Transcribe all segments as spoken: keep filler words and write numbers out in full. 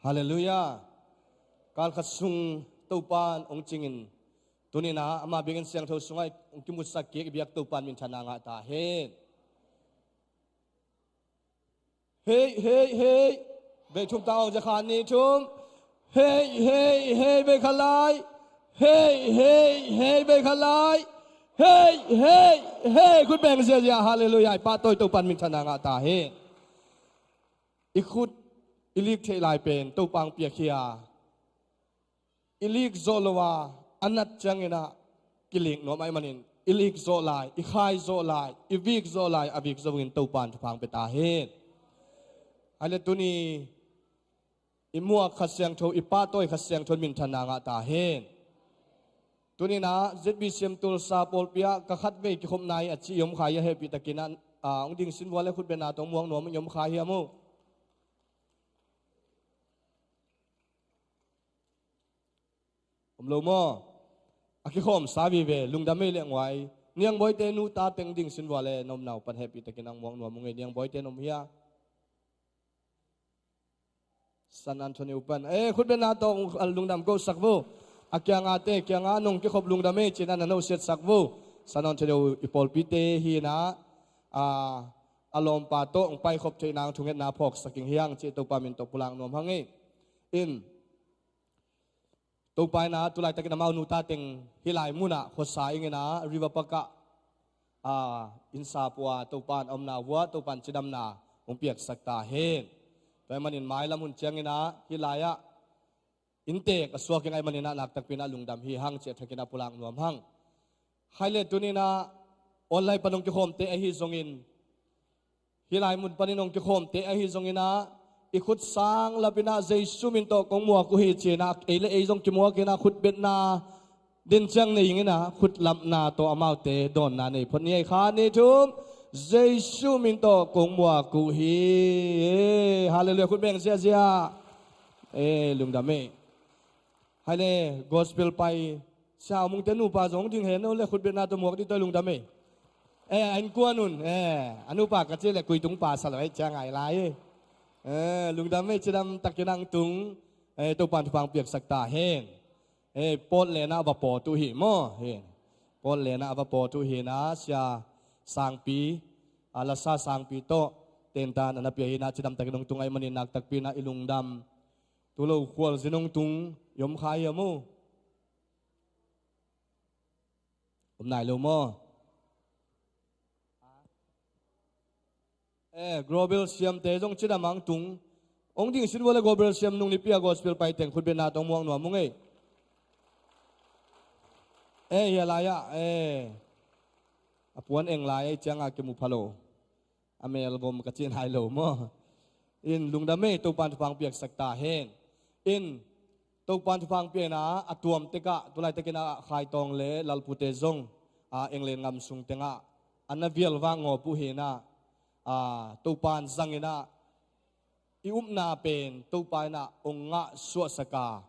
Halleluiah. Kalkhat sung Topan hong cingin, tuninah ama biakinn siangtho sungah hong kimutsak kik i biak Topan minthanna ngah ta hen. Hei, hei, hei. Bei thum ta ong, za kha ni thum. Hei, hei, hei, bei kha lai. Hei, hei, hei, bei kha lai. Hei, hei, hei, khut beng ziazia. Halleluiah. I pahtawi Topan minthanna ngah ta hen. I khut i lik theih lai pen Topa hong piak hi a, i lik zawh lo a, a nat cianginah kilik nuam ahih manin i lik zawh lai, i khai zawh lai, i vik zawh lai, a vik zawh in Topan thupha hong pia ta hen. Hai le tuni i muak Kha Siangtho, i pahtawi Kha Siangtho in minthanna ngah ta hen. Tuninah Z B C M Tulsa pawlpi ah ka khatvei kikhopna hi a ci i om kha hi a, hehpihtakinah, a, hong ding sin vua le khutbetna tawh muak nuam i om kha hi a mu. Om lo maw? A kikhawmsa vive, lungdam ei le nguai. Niangbawite nu ta teng ding sin vua le na omna uh pan hehpihtakinah muak nuam ung ei. Niangbawite na om hia? San Antonio pan. Eh, khutbetna tawh lungdam kosak vo. A kiangate, kianga nong kikhop lungdam ei, cinah na nosiatsak vo. San Antonio i pawlpite hinah, a, a lawmpa tawh hong paikhop theihna hong thungetna phawksak ing hiang, cih Topa min tawh pulak nuam hang ei. In, Topa inah tulaitakin amau nu ta teng hih lai munah khuasa inginah River Park ah, a, innsa pua Topan omna vua, Topan cidamna hong piaksak ta hen. Tua ahih manin mailam hun cianginah hih lai-ah inntek a suak ing ahih maninah naktakpinah lungdam hi hang, cih a thakinah pulak nuam hang. Hai le tuninah online pan hong kikhawmte ahi zongin, hih lai mun panin hong kikhawmte ahi zonginah, i khut sang lapinah Jesu min tawh kong muak uh hi cinah, ei le ei zong kimuakinah khutbetna din ciang nei inginah, khut lapna tawh amaute dawnna nei phot ni ei. Kha ni thum, Jesu min tawh kong muak uh hi. Halleluiah, khut beng ziazia. Eh, lungdam ei. Hai le, gospel pai, Sia Mungte nupa zong ding hen, no le khutbetna tawh muak dih tawh lungdam ei. Eh, a innkuan un, eh, a nupa ka cih le kuitung pa sa lo ei, cia ngai lai ei. Eh, lungdam ei, cidam takin ang tung, eh, Topan thupha hong piaksak ta hen. Eh, Portland ah va pawt uh hi maw, hen. Portland ah va pawt uh hinah, Sia Sangpi, a lasa Sangpi tawh, tentan a na pia hinah, cidam takin hong tung ahih manin naktakpinah i lungdam. Tulo khualzin hong tung i om kha hi a mu. Om nai lo maw? Eh, Global Siamte zong cidam ang tung. Hong ding sin vua le Global Siam nung nipi a gospel pai teng khutbetna tawh muak nuam ung ei. Eh, hia lai-ah, eh, a puan eng lai ei cianga kimu pha lo. A mel vom ka cih nai lo maw? In lungdam ei, Topan thupha hong piaksak ta hen. In Topan thupha hong pia inah, a tuam tekah, tulaitakinah Khaitawng le Lalpute zong, a, England ngam sung tengah a na vial vak ngawp uh hinah, a, Topan zanginah i upna pen Topa inah hong ngah suahsak a,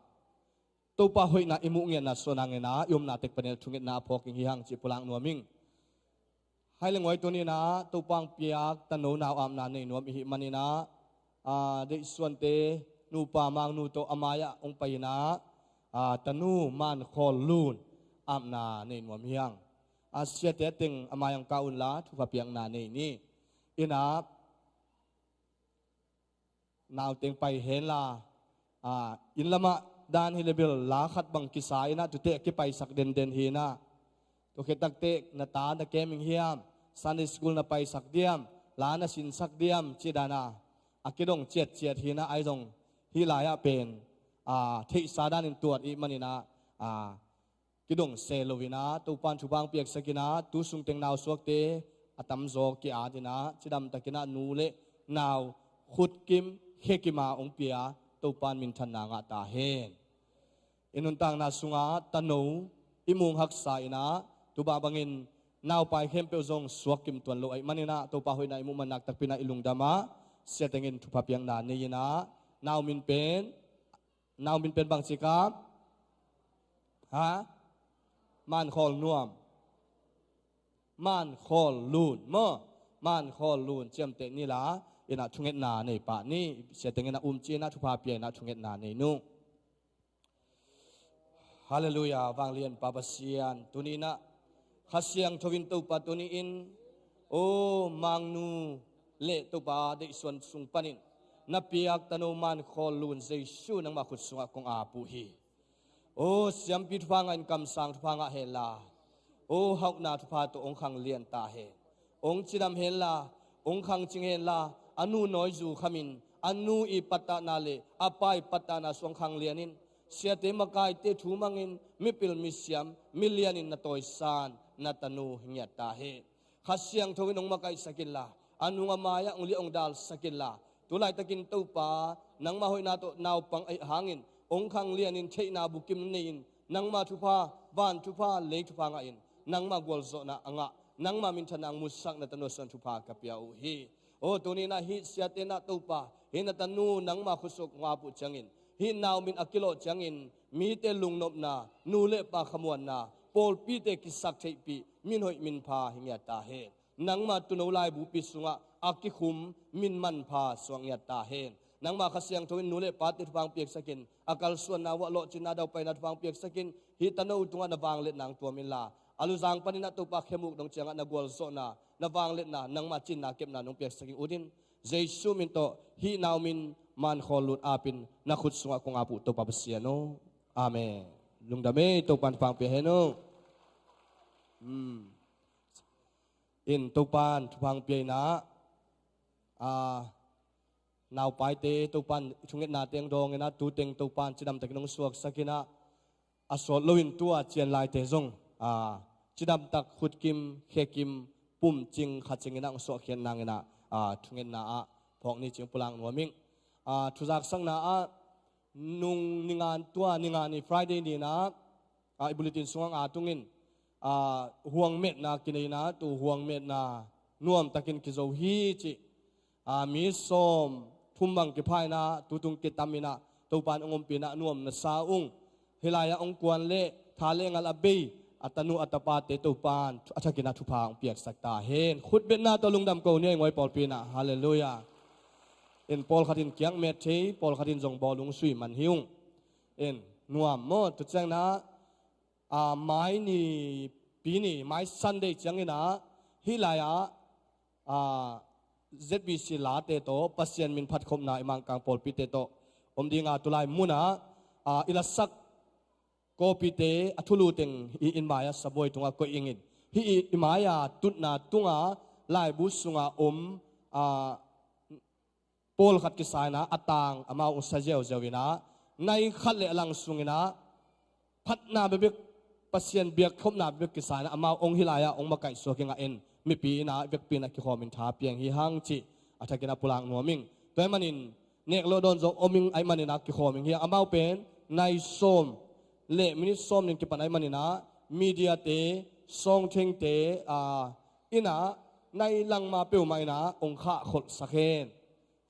Topa hoihna i muh ngiatna suah nanginah i omna tek panin a thungetna a phawk ing hi hang, cih pulak nuam ing. Hai le nguai, tuninah Topa hong piak tano nau apna nei nuam i hih maninah, a, Deihsuante nupa Mangnu tawh a mai-ah hong pai inah, a, tanu Mankhawl Lun apna nei nuam hi hang. A, siate teng a mai-ah hong kah unla thupha piakna nei ni. Inah nauteng pai henla, a, inn lamah dan hi le bil la khat bang kisa inah, tute a kipaisak denden hinah. Tua khit takteh na ta na kem ing hiam, Sunday school na paisak diam, la na sinsak diam, cih dana a kidong ciatciat hinah, ahi zong hih lai-ah pen, a, theihsa danin tuat i hih maninah, a, kidong se loinah Topan thupha hong piaksak inah, tu sungteng nausuakte a tamzaw ki-at inah, cidam takinah nu le nau khutkim khekima hong pia Topan minthanna ngah ta hen. I nuntakna sungah tano i mung haksa inah, tubang bangin naupai khempeuh zong suak kim tuan lo ahih maninah, Topa hoihna i muh man naktakpinah i lungdam a, siatengin thupha piakna nei inah, nau min pen, nau min pen bang ci ka? Ha? Mankhawl Nuam. Mankhawl Lun maw? Mankhawl Lun ciamteh nila, inah thungetna nei pah ni. Siate in ah um ci-in ah thupha pia inah thungetna nei nung. Halleluiah, vanglian Pa Pasian, tuni inah Kha Siangtho in Topa tuni in, o Mangnu le Topa deihsuan sung panin na piak tanu man khawl lun Jesu nangmah khut sungah kong ap uh hi. O siampi thupha ngah in kamsang thupha ngah hen la, o hauhna thupha tawh hong khang lian ta hen. Hong cidam hen la, hong khang cing hen la, a nu nawi zu khamin, a nu i pattahna le a pa i pattahna suang khang lianin, siate makaite thu mangin, mipil misiam milianin na tawisan na tanu hi ngiat ta hen. Kha Siangtho in hong makaihsak inla, a nung a mai-ah hong liah hong dalsak inla, tu laitakin Topa nangmah hoihna tawh naupang ahi hangin hong khang lianin theihna bukim nei-in, nangmah thupha, van thupha, lei thupha ngahin, nangmah gualzawhna a ngah, nangmah minthanna hong musak na tanu suan thupha ka pia uh hi. O tuni inah hih siate inah Topa, hih na tanu nangmah khut sungah kong ap uh ciangin, hih nau min a kilawh ciangin mite lungnopna, nu le pa khamuanna, pawlpite kisak theihpih, min hoih min pha hi ngiat ta hen. Nangmah tuuno laibupi sungah a kikhum min manpha suak ngiat ta hen. Nangmah Kha Siangtho in nu le pate thupha hong piaksakin, a kalsuanna uh ah lawhcinna daupaina thupha hong piaksakin, hih tanu tungah na vangliatna hong tuam inla, a luzang panin ah Topa khem uk dong ciangah na gualzawhna, na vangliatna, nangmah cinna kepna nong piaksakin utin, Jesu min tawh hih nau min man khawl lut apin na khut sungah kong ap uh Topa Pasian aw. Amen. Lungdam ei, Topan thupha hong pia hen aw. Hmm. In Topan thupha hong pia inah, a, naupaite Topan thungetna teng dawng inah, tu teng Topan cidamtakin hong suaksak inah, a sawt loin tua cian laite zong, a, cidamtak khutkim, khekim, pumcing, khacing inah hong suahkhiat nang inah, a, thungetna ah phawk ni cih pulak nuam ing. A, thuzaksakna ah, nung ningan tua, ningan ni Friday ni inah, a, i bulletin sungah nga tungin, a, huang metna kinei inah, tu huang metna nuamtakin kizo hi cih, a, mi sawm thum bang kipha inah, tu tung kitam inah, Topan hong ompih inah nuam na sa ung. Hih lai-ah hong kuan le tha le ngal a bei a tanu a tapate Topan a thakin ah thupha hong piaksak ta hen. Khutbetna tawh lungdam ko ni ei, ngawi pawlpi inah. Halleluiah. In pawlkhat in kiang met thei, pawlkhat in zong bawlung sui man hi ung. In nuam maw, tu ciang inah, a, mai ni, pi ni, mai Sunday ciang inah, hih lai-ah, a, Z B C late tawh Pasian min phatkhopna i Mangkang pawlpite tawh om dinga, tu lai munah, a, i lasak copy-te a thulu teng i, i mai-ah sabuai tungah koih ingin, hih i, i mai-a tutna tungah laibu sunga om, a, pawlkhat kisa inah, a tang amau hong sa ziauziau inah, nai khat le a lang sung inah, phatna bekbek, Pasian biakkhopna bekbek kisa inah, amau hong hih lai-ah hong makaihsuak hi ngah in, mipi inah vekpi inah kikhawm in tha piang hi hang cih a thakin ah pulak nuam ing. Tua ahih manin, nek lawh dawn zong om ing ahih manin ah kikhawm ing hi hang. Amau pen nai sawm le minit sawm nih kipan ahih manin ah, media-te, sawngthengte, a, inah, nai lang ma peuhmah inah hong khahkholhsak hen.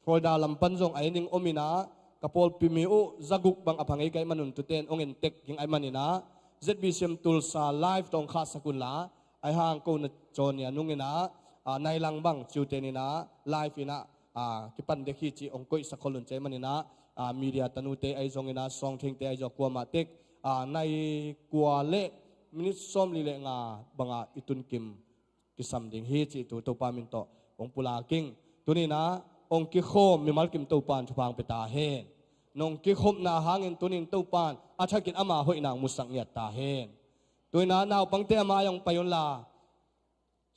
Florida lam pan zong a en ding om inah, ka pawlpi mi uh zaguk bang a pha ngei ka hih manun, tuten hong en tek ding ahih manin ah, Z B C M Tulsa live tawh hong khahsak unla, ahih hang ko na cawn nia nung inah, a, nai lang bang ciuten inah live inah, a, kipan dek hi cih hong koihsak khol un ci ahih manin ah, a, media tanute ahi zong inah, sawngthengte ahi zong, kuamah tek, a, nai kua le minit sawmli le nga bangah i tunkim kisam ding hi cih tu Topa min tawh hong pulak ing. Tuni inah hong kikhawm mimal kim Topan thupha hong pia ta hen. Nong kikhopna hangin tuni in Topan a thakin ama hoihna hong musak ngiat ta hen. Tuni inah naupangte a mai-ah hong pai unla,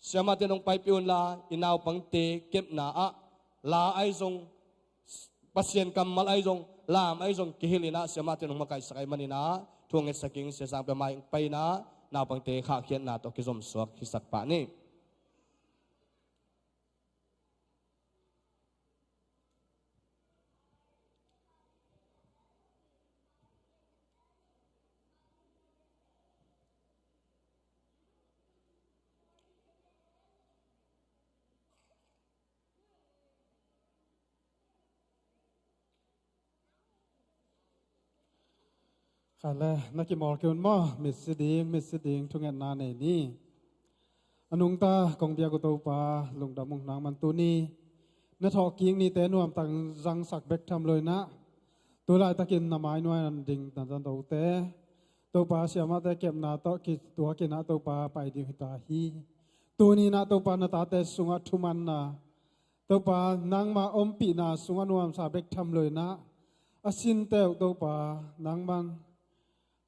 siamahte in hong paipih unla, i naupangte kepna ah la ahi zong, Pasian kammal ahi zong, lam ahi zong kihilh inah, siamahte in hong makaihsak ahih manin ah, thu hong ngetsak ing. Sia Sang Pia mai-ah hong pai inah, naupangte khahkhiatna tawh kizomsuak hisak pah ni. Kha le, na kimawl kei un maw, mitsi ding, mitsi ding, thungetna nei ni. A nungta kong biak uh Topa, lungdam ung nangman tuni. na thawhkik nite nuamtak zangsak bek tham lo inah, tu laitakin na mai nuai-ah ding na dote, Topa, siamahte kepna tawh kituakin ah Topa pai ding hi ta hi. Tuni inah Topa, na tate sungah thumanna, Topa, nangma ompihna sungah nuamsa bek tham lo inah, a sinte uh Topa, nangman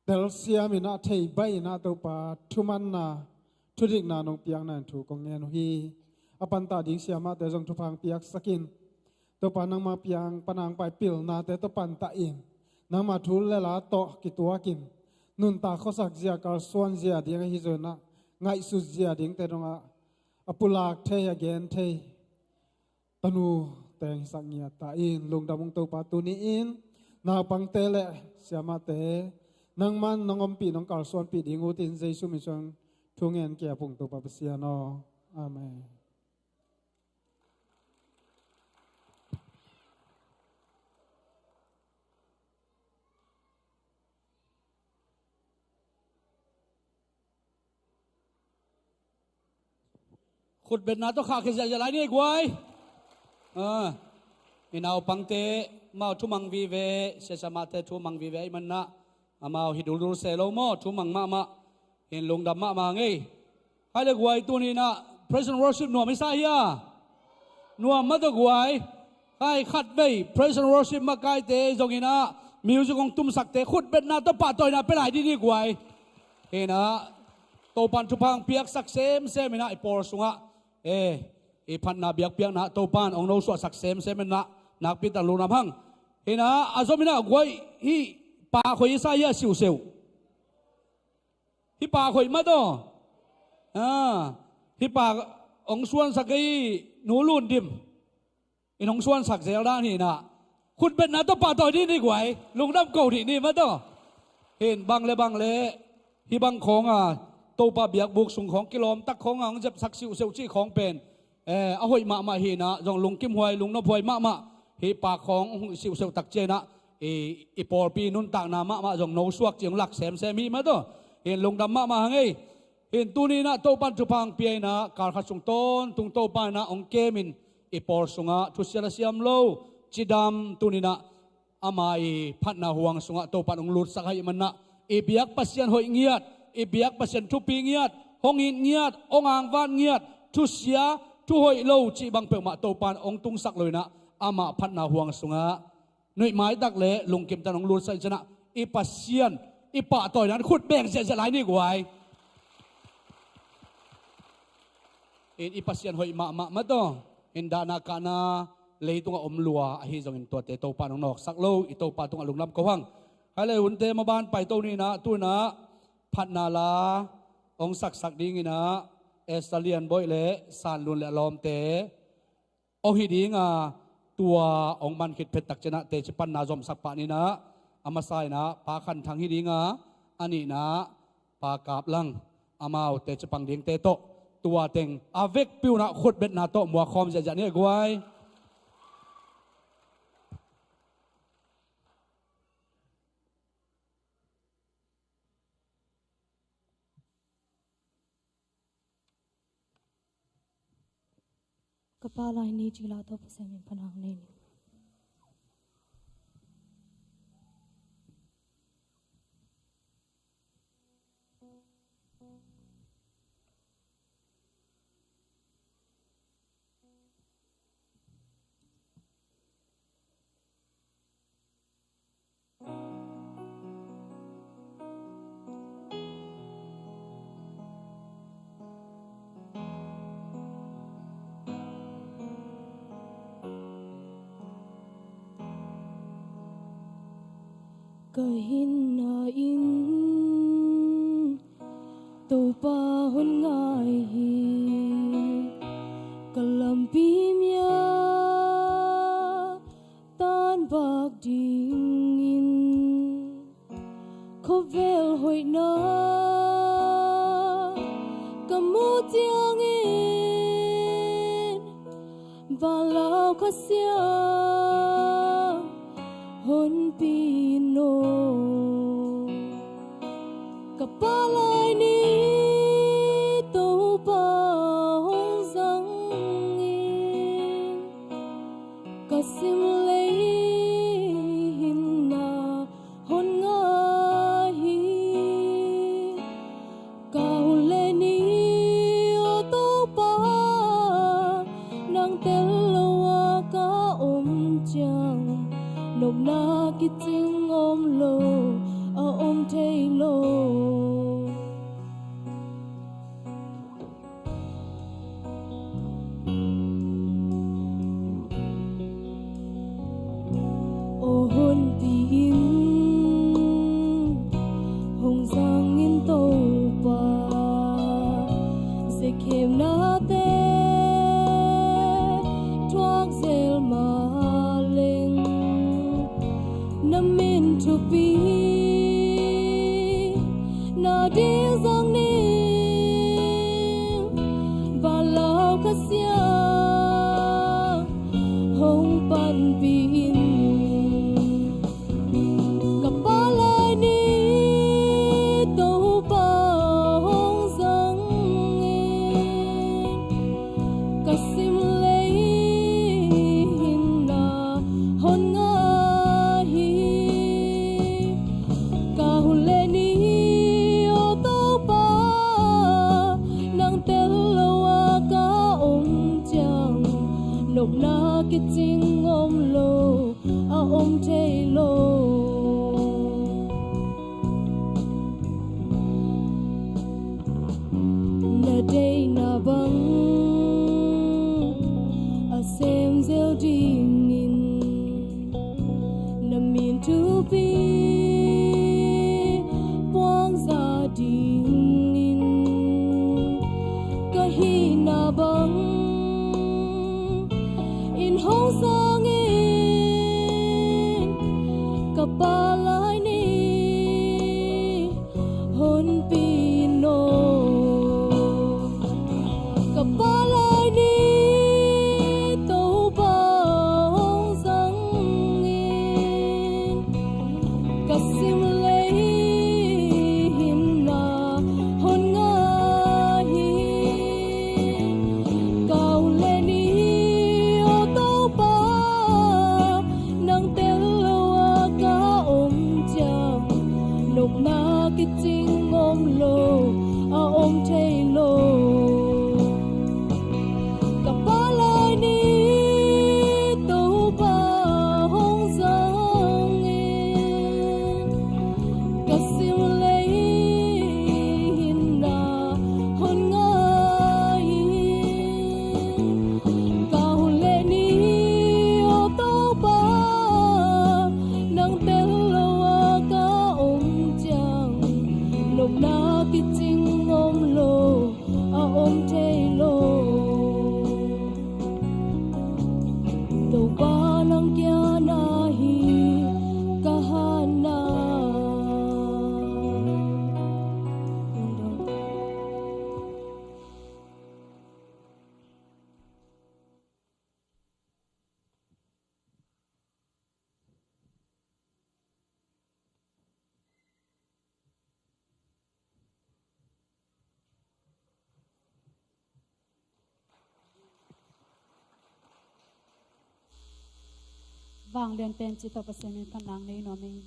telsiam inah, theibaih inah Topa, thumanna, thudikna nong piakna in thu kong ngen uh hi. A pantah ding siamahte zong thupha hong piaksakin, Topa, nangma piang pan hong pai pilnate tawh pantah in, nangma thu le la tawh kituakin, nuntak khuasak zia, kalsuan zia ding ahi zongin ah, ngaihsut zia dingte dongah a pulak thei, a gen thei tanu teng hisak ngiat ta in. Lungdam ung Topa, tuni-in naupangte le siamahte nangman nong ompih, nong kalsuanpih ding utin Jesu min suang thu ngen kiap ung Topa Pasian aw. Amen. Khutbetna tawh khahkhia ziahziah lai ni guai. Ah, i naupangte mau thumang vive, siasamahte thumang vive ahih manah amau hi duldul se lo maw, thumang mahmah. Hin lungdam mahmah ngei. Hai le guai, tuni inah praise and worship nuam i sa hia? Nuam mah tawh guai. Hai khatvei praise and worship makaite zong inah music hong tumsakte khutbetna tawh pahtawina pia lai dih ni guai. Hinah Topan thupha hong piaksak semsem inah i pawl sungah, eh, i phatna biakpiakna Topan hong nosuahsak semsem inah nakpi tak lungdam hang. Hinah a zom inah guai, hih pak hoih i sa hia, siuhseuh? Hih pak hoih mah tawh. Ah, hih pak hong suansak ei, Nu Lun Dim in hong suansak zel dan hinah. Khutbetna tawh pahtawi dih ni guai, lungdam ko dih ni mah tawh. Hin bang le bang le, hih bang khawng a, Topa biakbuk sung khawng kilawmtak khawng a hong zepsak siuhseuh cih khawng pen, eh, a hoih mahmah hinah, zong lungkimhuai, lungnophuai mahmah. Hih pak khawng hong siuhseuh tak cianah, i, i pawlpi nuntakna mahmah zong nosuak cih hong lak semsem hi mah tawh. Hin lungdam mahmah hang ei. Hin tuni inah Topan thupha hong pia inah, kal khat sung tawntung Topa inah hong kemin, i pawl sungah thusia a siam lo, cidam, tuni inah ama i phatna huang sungah Topan hong lutsak ahih manah, i biak Pasian hoih ngiat, i biak Pasian thupi ngiat, hong it ngiat, hong angvan ngiat, thusia, thu hoih lo cih bang peuhmah Topan hong tungsak lo inah, ama phatna huang sungah nuih maitak le lungkimtak hong lutsak cianah, i Pasian i pahtawi dan khut beng ziahziah lai ni guai. In i Pasian hoih mahmah mah tawh. In dahna kahna leitungah om lua ahi zongin tuate Topa in hong nawksak lo, i Topa tungah lungdam ko hang. Hai le hunte maban paito ni inah, tu inah phatna la hong saksak ding inah Esther Lian Boih le San Lun le a lawmte hong hi ding a, tua hong man khit phet tak cianah teci panna zomsak pah ni inah, a masa inah Pa Khan Thang hi ding a, a nihna Pa Kap Lang, amau teci pang dingte tawh, tua teng a vekpi un ah khutbetna tawh muakkhawm ziahziah ni guai. Ka Pa lai ni cih la tawh Pasian min pan hong nei ni. Ka hinna in Topa hong ngai hi, ka lampi mia tanbak dingin, khawvel hoihna ka muh ciangin, vanlau Kha Siang honpi in aw. Ka Pa lai ni Topa hong zangin, kicing om lo, a om thei lo. Aw honpi in hong zang in Topa, zekhemnate thuak zel mah leng, na min thupi na ding zang ning. Vanlauh Kha Siang hong panpih in, ka palai ni Topa hong zang in, ka sim lei hinna hon ngah hi. Ka hun le ni aw Topa, nang tel lo a ka om ciang, nopna kicing om lo, a om thei lo. Na deihna bang a sem zel dingin, na min thupi puangza dingin, ka hihna bang in hong zang in, ka palai ni honpi in aw. Ka palai ni Topa hong zang in, ka sim lei hinna hon ngah hi. Ka hun le ni aw Topa, nang tel lo a ka om ciang, nopna kicing om lo, a om thei lo. Ka palai ni Topa hong zang in, ka sim lei hinna hon ngah hi. Ka hun le ni aw Topa, nang tel lo a ka om ciang, nopna kicing om lo, a om thei lo. Topa nang kia na hi ka hatna. Vanglian pen cih tawh Pasian min phatna nei nuam ing.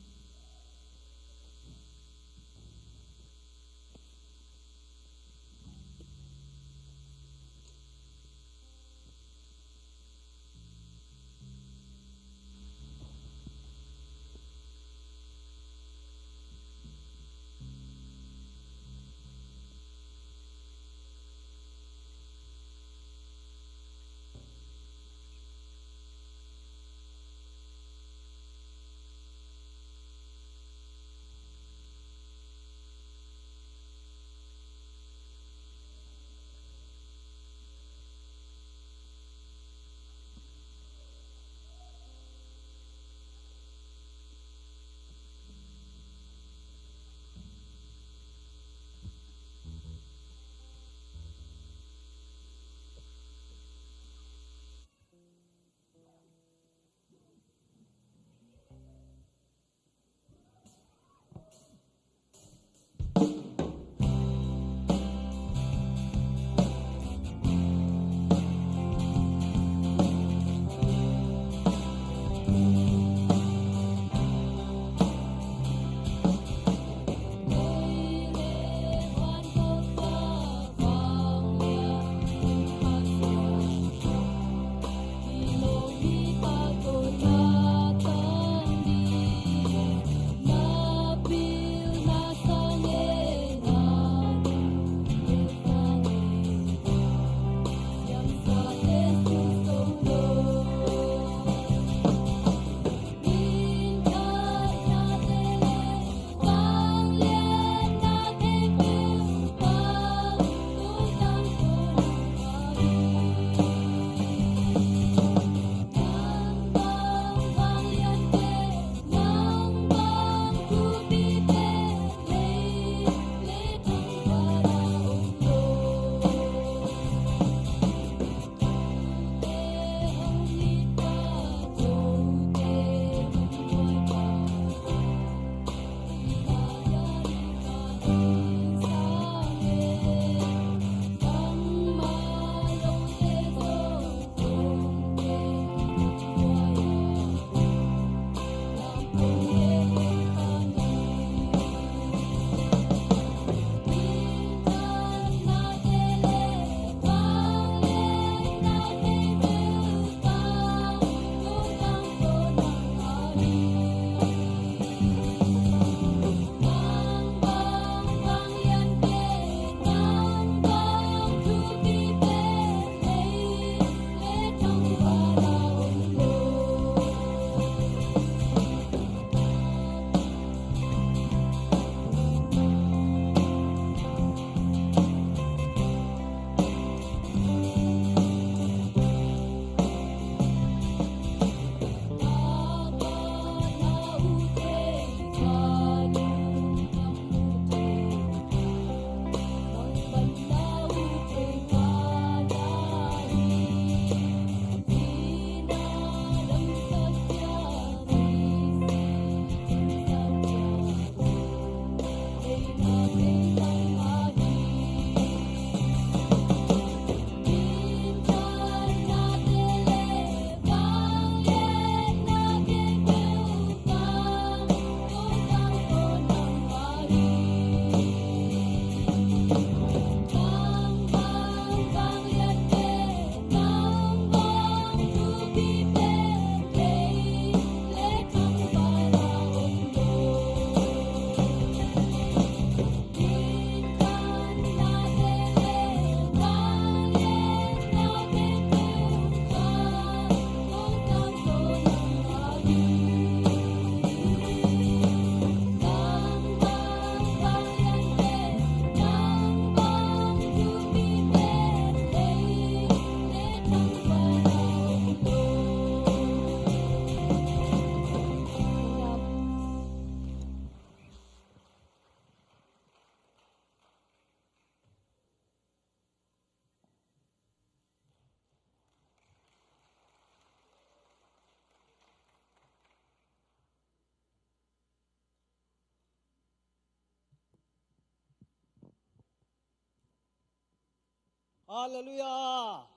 Halleluiah.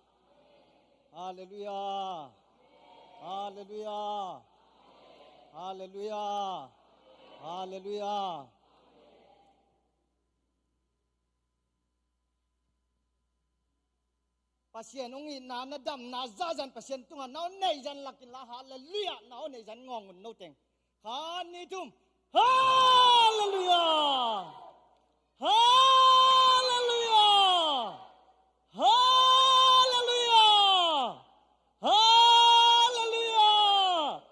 Halleluiah. Halleluiah. Halleluiah. Halleluiah. Pasian hong itna, na damna zahzah in Pasian tungah na aw nei zah in lak inla, halleluiah, na aw nei zah in ngawng un, no teng. Khat, nih, thum. Halleluiah! Halleluiah! Halleluiah! Halleluiah!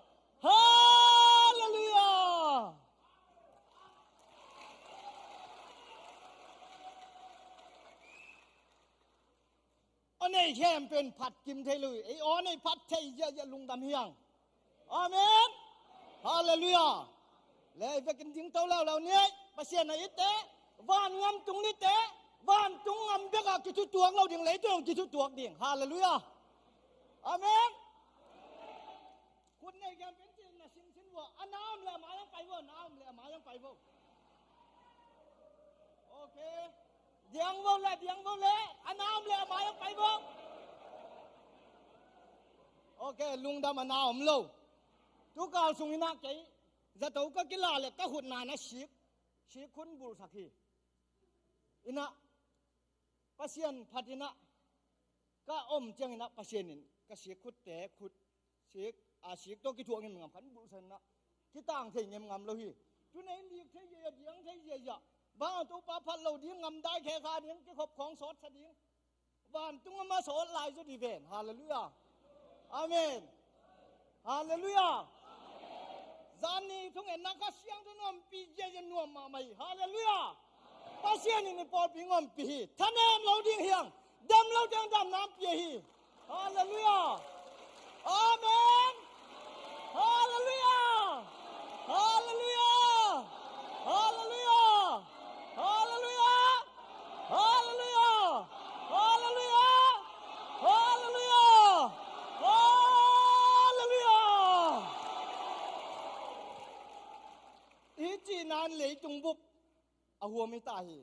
Halleluiah! Aw nei khempeuh in phat kim thei lo hi. Ei aw nei phat thei ziahziah lungdam hi hang. Amen. Halleluiah. Lei vekin dingto leuleu ni. Pasian a itte, van ngam tung nitte, vantung ngam bekah kithutuak lo ding, leitung kithutuak ding. Halleluiah. Amen. Khut nei khempeuh in ci-in na sinsin vua, a na om leh a mai hong pai vua, na om leh a mai hong pai vua. Ok. Diang vua leh, diang vua leh, a na om leh a mai hong pai vua. Ok, lungdam, a na om lo. Tukal sung inah kei zato ka kila leh ka khut na na sik, sik khun bulhsak hi. Inah Pasian phat inah ka om ciang inah Pasian in ka sik khutte, khut sik, a sik tawh kithuah ngemngam, khan bulhsak inah kitang thei ngemngam lo hi. Tuna in lik thei ziahziah, diang thei ziahziah. Bang a Topa phat lo ding, ngamdai khe kha ding, kikhop khawng sawtsa ding. Vantung a masa awt lai zaw dih ven. Halleluiah. Amen. Halleluiah. Zan ni thungetna Kha Siangtho in ompih ziahziah, nuam mahmah hi. Halleluiah. Pasian in i pawlpi hong ompih hi. Thanem lo ding hi hang. Dam lo ding damna hong pia hi. Halleluiah. Amen. Halleluiah. Halleluiah. Halleluiah. Halleluiah. Halleluiah. Halleluiah. Halleluiah. Halleluiah. I cihna in leitung bup a huam hi ta hi.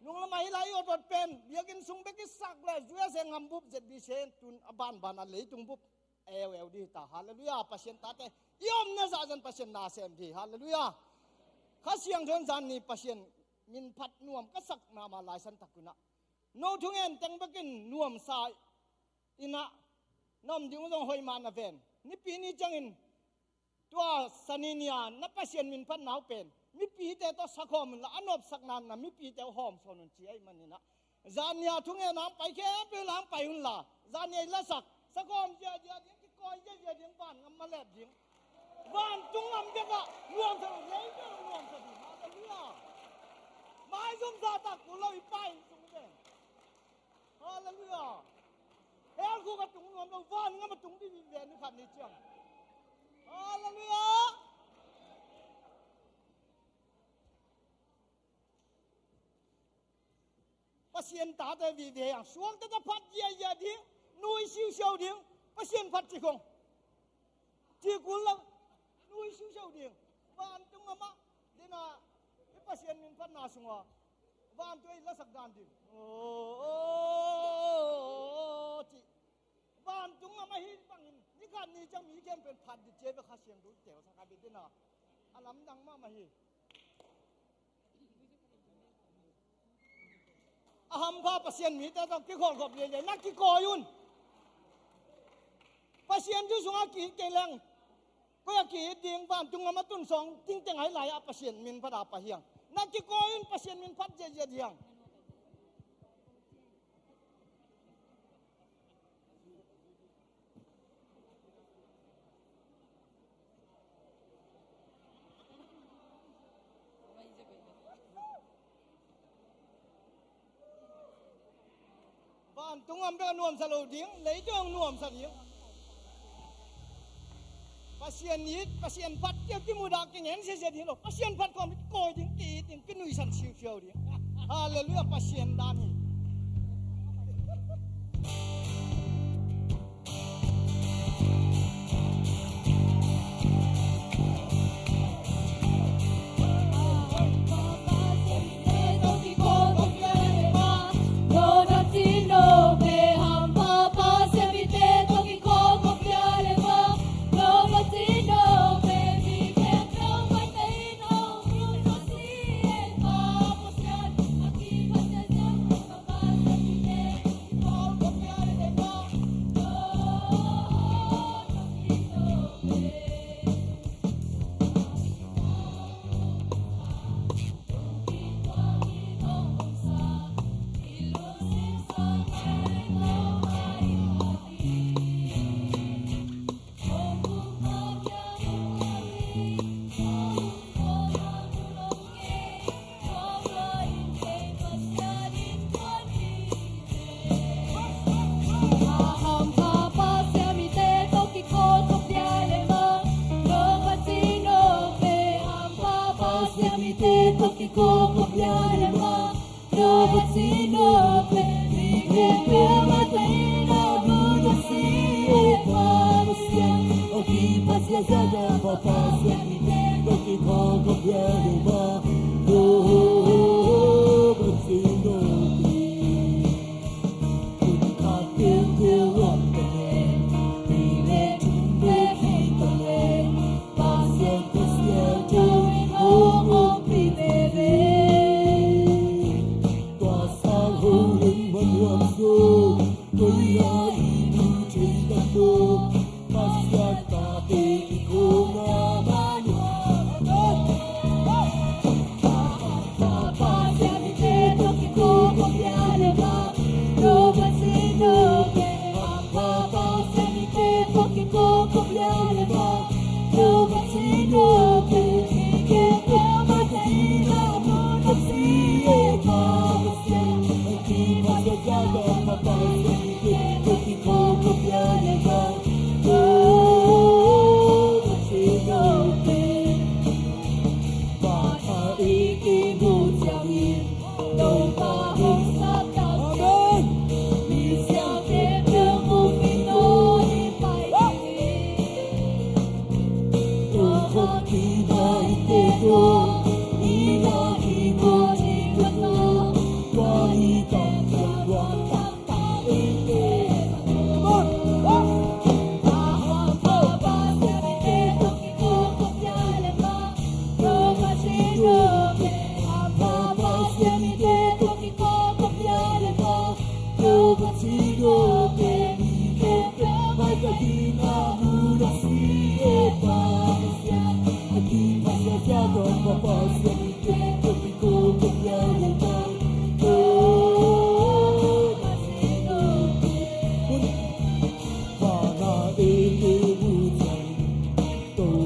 Nunglam ah hi lai, i awtawt pen biakinn sung bek i sak leh U S A ngam bup, Z B C tun a banban a leitung bup a eueu dih hi ta. Halleluiah. Pasian tate i omna zahzah in Pasian na sem dih hi. Halleluiah. Kha Siangtho in zan ni Pasian min phat nuam ka sak mahmah lai san tak un ah, no thungen teng bekin nuamsa inah na om ding uh zong hoih mah na ven. Nipi ni ciangin tua Sani ni-a na Pasian min phatna uh pen mipite tawh sakhawm unla, a nopsakna na mipite uh hawm sawn un ci ahih manin ah, zan ni-a thungen a hong pai khempeuh la hong pai unla, zan ni-a i lasak, sakhawm ziahziah ding, kikawi ziahziah ding, van ngam malep ding. Vantung ngam bekah nuamsa lo, leitung nuamsa ding. Halleluiah. Maizum zahtak kul lo, i Pa inn sung ve. Halleluiah. Hell khuk a tung nuam lo, van ngam a tung dih ve ni khat ni ciang. Halleluiah. Pasian tate vive hang, suakta ta phat ziahziah ding, nui siusiau ding, Pasian phat ci khong. Ci kul lo, nui siusiau ding. Vantung ngam ah, dena i Pasian min phatna sungah vantung ei lasak dan ding. Oh, oh, oh, oh, ci. Vantung ngam ahi bangin ni khat ni ciang mi khempeuh in phat dih ci ve, Kha Siangtho in telsak a bit dena. A lamdang mahmah hi. A hampha Pasian mite tawh kikholhkhop leilei, na kikawi un. Pasian thu sungah ki-it kei leng, koi a ki-it ding? Vantung ngam a tun sawng tingteng ahi lai-ah Pasian min phat a pai hi hang. Na kikawi un, Pasian min phat ziahziah hi hang. Vantung ngam bek a nuamsa lo ding, leitung nuamsa ding. Pasian it, Pasian phat kia kimudah kingen siasia ding lo. Pasian phat khawm it kawi ding, ki-it ding, kinuisan siusiau ding. Halleluiah, Pasian dan hi.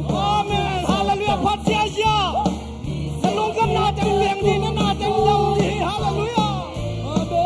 Amen. Hallelujah. Phat ziahziah. Na lungkhamna teng piang dih, na na teng dam dih. Hallelujah. Amen.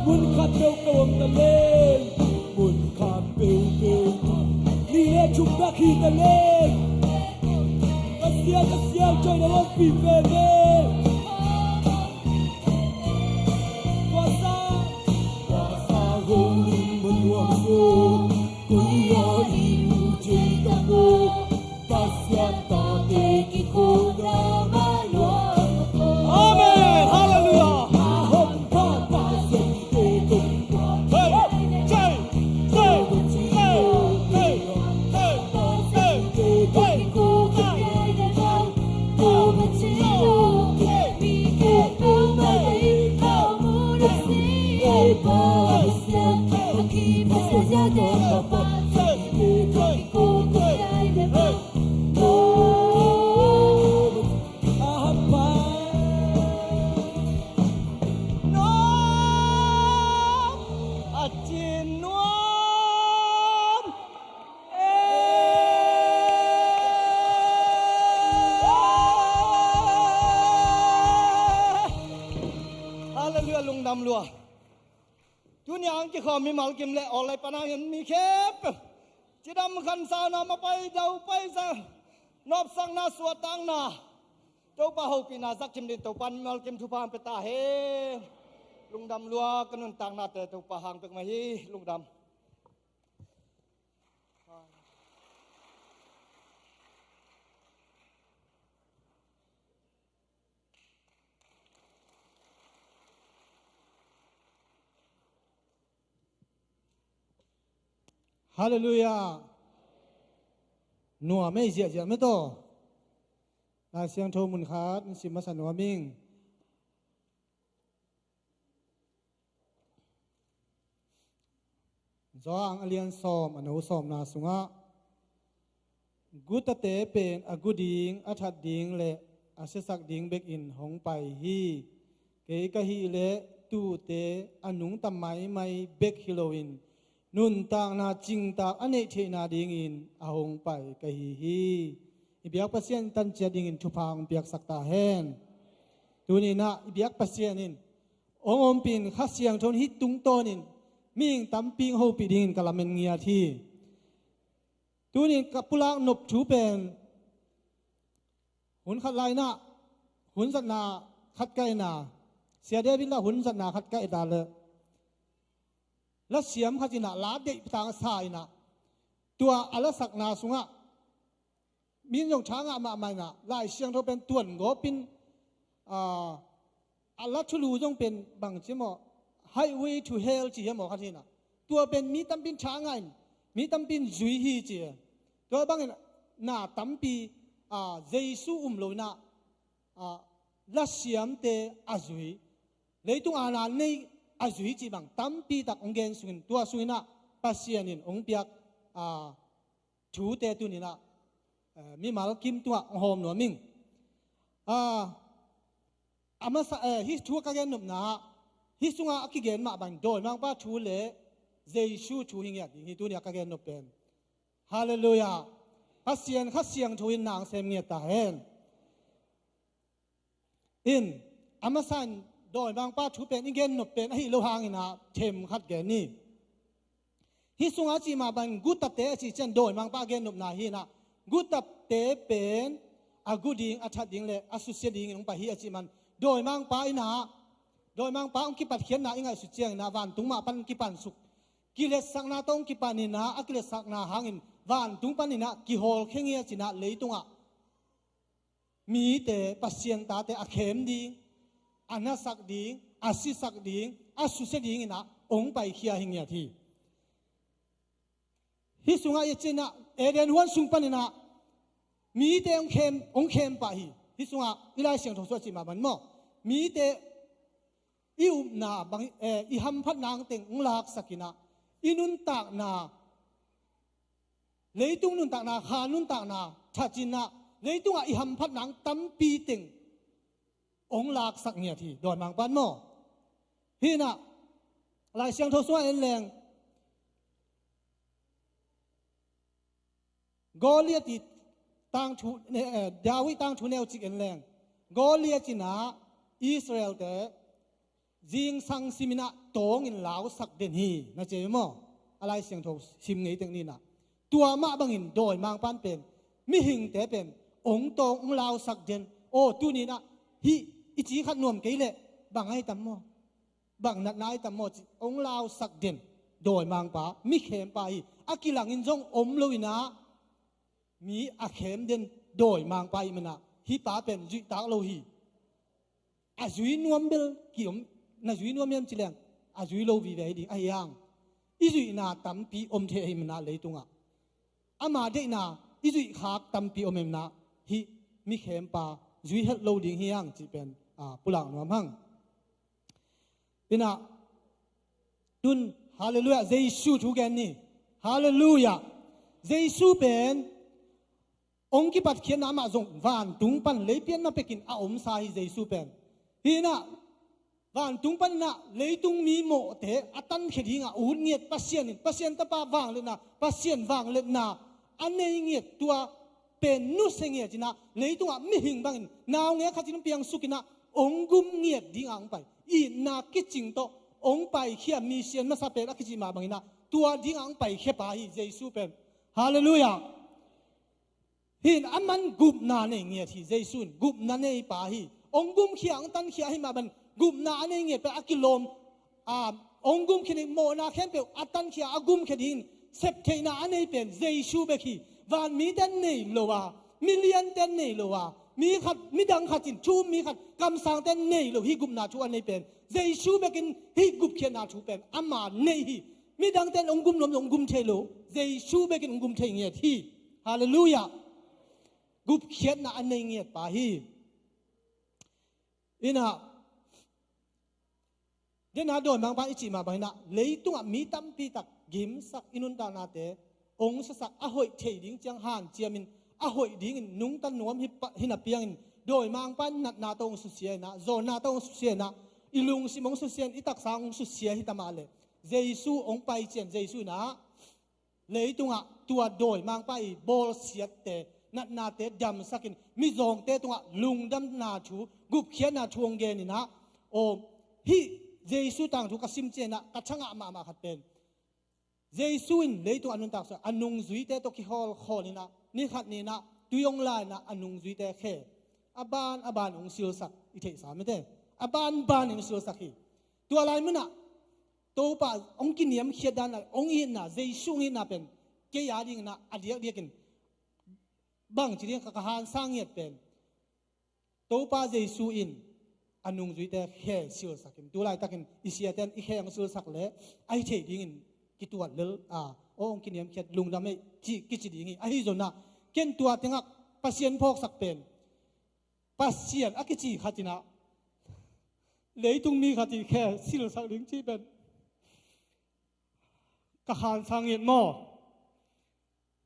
Mun khat peuhpeuh om ta leng, mun khat peuhpeuh ni le thum bek hi ta leng, Pasian a siangtho in a ompih veve. Kuasa, kuasa holim manuam so, koi a i mu thei ta ko, Pasian tate kikhopna manuam. Amen. Hallelujah. Hallelujah, lungdam lua. Tuni a hong kikhawm mimal kim le awlai pan hangin mi khempeuh cidam khansauna, mapai daupai sa, nopsakna, suahtakna, Topa hopihna zak cim dingin Topa in mimal kim thupha hong pia ta hen. Lungdam lua, ka nuntaknate Topa hang pek mah hi. Lungdam. Hallelujah. Nuam ei ziahziah mah tawh. Lai Siangtho mun khat in sim masa nuam ing. Johan a lian sawm, a no sawmna sungah, "Gutate pen a gu ding, a that ding le a siasak ding bekin hong pai hi. Kei ka hih leh tuute a nungta maimai bek hi loin nuntakna cingtak a neih theihna dingin a hong pai ka hi hi." I biak Pasian tan ciat dingin thupha hong piaksak ta hen. Tuni-in ah i biak Pasian in hong ompih in, Kha Siangtho in hih tungtawnin mihing tampi hong hopih dingin ka lamen ngiat hi. Tuni-in ka pulak nop thu pen, hun khat lai-in ah, hun zatna khat ka en a, Sia David la hun zatna khat ka et a leh, lasiam khat in ah la deih tangsa in ah, tua a lasakna sungah mi zong tha ngah mahmah in ah, Lai Siangtho pen tuan gawpin, aa, a la thulu zong pen bang ci maw, "Highway to Hell" ci hiam maw, khat hi in ah, tua pen mi tampi in tha ngah in, mi tampi in zui hi ci. Tua bangin na tampi, aa, Jesu um lo in ah, aa, lasiamte a zui, leitung aana nei a zui cih bang tampi tak hong gen sungin, tua sungin ah Pasian in hong piak, aa, thute tuni-in ah, eh, mimal kim tungah hong hawm nuam ing. Ah, a masa, eh, hih thu a ka gen nopna ah, hih sungah a kigen mah bang dawimangpa thu le Jesu thu hi ngiat ding hi, tuni a ka gen nop pen. Halleluiah. Pasian Kha Siangtho in na sem ngiat ta hen. In, a masa in dawimangpa thu pen i gen nop pen ahi lo hangin ah them khat gen ni. Hih sungah a cih mah bang gutate a cih ciang dawimangpa a gen nopna hi in ah, gutate pen a gu ding, a that ding le a susia dingin hong pai hi a cih man, dawimangpa in ah, dawimangpa hong kipatkhiatna i ngaihsut ciangin ah vantung mah pan kipansuk, kiletsakna tawh hong kipan in ah, a kiletsakna hangin vantung panin ah kihawlkhia ngiat in ah leitungah mite, Pasian tate a khem ding, a nasak ding, a sisak ding, a susia dingin ah hong paikhia hi ngiat hi. Hih sungah i et ciangin ah Eden huan sung panin ah mite hong khem, hong khem pah hi. Hih sungah i Lai Siangtho sungah a cih mah bang maw, mite i upna bang, eh, i hamphatna teng hong laksak in ah, i nuntakna, leitung nuntakna, kha nuntakna that in ah, leitungah i hamphatna tampi teng hong laksak ngiat hi, dawimangpa in maw. Hi in ah, Lai Siangtho sungah en leng, Goliath i tangthu, eh, David tangthu neucik en leng, Goliath in ah Israelte zingsang sim in ah tawngin lausak den hi, na ci maw? A Lai Siangtho sim ngei teng ni in ah, tua mah bangin dawimangpa in pen mihingte pen hong tawng, hong lausak den. Aw, tuni in ah hih i ci khat nuam kei leh bang ahi tam maw? Bang natna ahi tam maw cih hong lausak den dawimangpa, mi khempa hi. A kilangin zong om lo in ah, mi a khem den dawimangpa ahih manin ah, hih pa pen zuihtak lo hi. A zui nuam bel kiom, na zui nuam hiam ci leng, a zui lo vive hi ding ahi hang, i zuihna tampi om thei ahih manin ah leitungah, ama deihna i zuih khak tampi om ahih manin ah, hih mi khempa zui het lo ding hi hang cih pen, ah, pulak nuam hang. In ah, tun, halleluiah, Jesu thu gen ni. Halleluiah. Jesu pen hong kipatkhiatna, amah zong vantung pan lei pian ma pekin a omsa hi Jesu pen. Hi in ah, vantung panin ah leitung mi mawhte a tankhia dingah ut ngiat Pasian in, Pasian Tapa vangliatna, Pasian vangliatna a nei ngiat, tua pen nusia ngiat in ah, leitungah mihing bangin naungek khat in hong piangsuk in ah, hong gum ngiat dingah hong pai. Itna kicing tawh hong paikhia, Messiah masa pen a kicih mah bangin ah, tua dingah hong paikhia pa hi Jesu pen. Halleluiah. Hi in, aman gupna nei ngiat hi. Jesu in gupna nei pa hi. Hong gumkhia, hong tankhia ahih mah bangin gupna a nei ngiat pen a kilawm, a, hong gumkhia ding mawhna khempeuh a tankhia, a gumkhia dingin sep theihna a nei pen Jesu bek hi. Vanmite in nei lo a, miliante in nei lo a, mi khat, midang khat in, thu um mi khat, kamsangte in nei lo hi gupna thu a nei pen. Jesu bekin hih gupkhiatna thu pen ama nei hi. Midangte in hong gum nuam lo, hong gum thei lo. Jesu bekin hong gum thei ngiat hi. Halleluiah. Gupkhiatna a nei ngiat pa hi. In ah, Dena dawimangpa i cih mah bangin ah leitungah mi tampi tak gimsak i nuntaknate hong suaksak, a hoih thei ding ciang hanciamin, a hoih dingin nungta nuam hi pa, hi napi-in dawimangpa in natna tawh hong susia in ah, zawnna tawh hong susia in ah, i lungsim hong susia in, i taksa hong susia hi ta mah leh, Jesu hong pai ciang Jesu in ah leitungah tua dawimangpa i bawlsiatte, natnate damsakin, mizawngte tungah lungdamna thu, gupkhiatna thu hong gen in ah, aw, hih Jesu tangthu ka sim ciang ah ka thangah mahmah khat pen, Jesu in leitungah a nuntak suah a nungzuite tawh kihawlkhawl in ah, ni khat ni in ah tui hong la in ah a nungzuite khe a ban a ban hong silsak i theihsa mite, a banban in hong silsak hi. Tua lai munah Topa hong kiniamkhiat dan a hong itna, Jesu hong itna pen kei a dingin ah a diakdiakin bangci ding ka, ka hansang ngiat pen, Topa Jesu in a nungzuite khe silsak in, tu laitakin i siate in i khe hong silsak leh a hi thei dingin kituat lel a, aw, hong kiniamkhiat, lungdam ei ci, kici ding hi. Ahi zongin ah ken tua tengah Pasian phawksak pen, Pasian a kici khat in ah leitung mi khat i khe silsak ding cih pen ka hansang ngiat maw?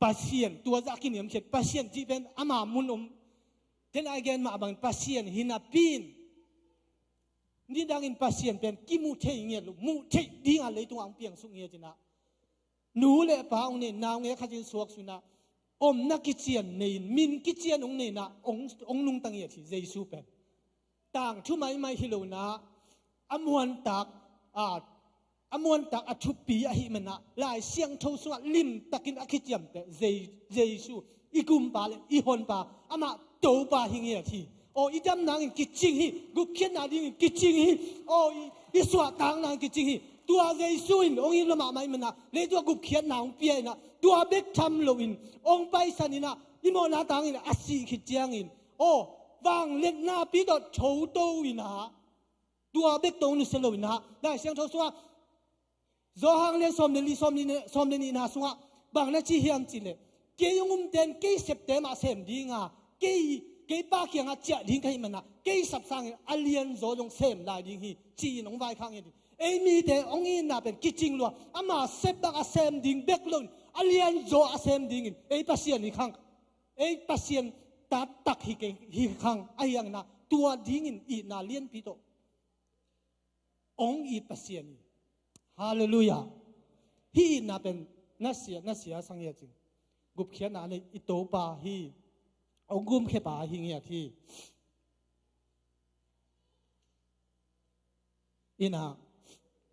Pasian, tua zah a kiniamkhiat, Pasian cih pen ama mun om. Ken a gen mah bangin Pasian hi napi-in, nidangin Pasian pen kimu thei ngiat lo, muh theih dingah leitungah hong piangsuk ngiat in ah, nu le pa hong nei, naungek khat in suak suk in ah, omna kician nei-in, min kician hong nei in ah, hong, hong nungta ngiat hi Jesu pen. Tangthu maimai hi lo in ah, a muantak, a, a muantak a thupi ahih man ah, Lai Siangtho sungah limtakin a kiciamteh Je-, Jesu, i Gumpa le i Honpa, amah Topa hi ngiat hi. Aw, i dam nangin kicing hi, gupkhiatna dingin kicing hi. Aw, i, i suahtak nangin kicing hi. Tua Jesu in hong it lua mahmah ahih man ah, leitung ah gupkhiatna hong pia in ah, tua bek tham loin hong paisan in ah, i mawhna tangin a sih khit ciangin, aw, vangliatna pi tawh thoto in ah, tua bek tawh hong nusia lo in ah, Lai Siangtho sungah, Johan lian sawm le li, sawm le ni, sawm le nihna sungah bang na ci hiam cih leh, kei hong umte in kei septe mah sem ding a, kei, kei Pa kiangah ciah ding ka hih man ah, kei sap sangin a lianzaw zong sem lai ding hi, ci-in hong vaikhak ngiat hi. Ei mite hong itna pen kicing lua, ama sep bang a sem ding bek loin, a lianzaw a sem dingin ei Pasian hi khang, ei Pasian taktak hi kei, hi khang, ahi hangin ah tua dingin itna lianpi tawh hong it Pasian hi. Halleluiah. Hih itna pen na sia, na sia sa ngiat cing. Gupkhiatna nei i Topa hi, hong gumkhiapa hi ngiat hi. In ah,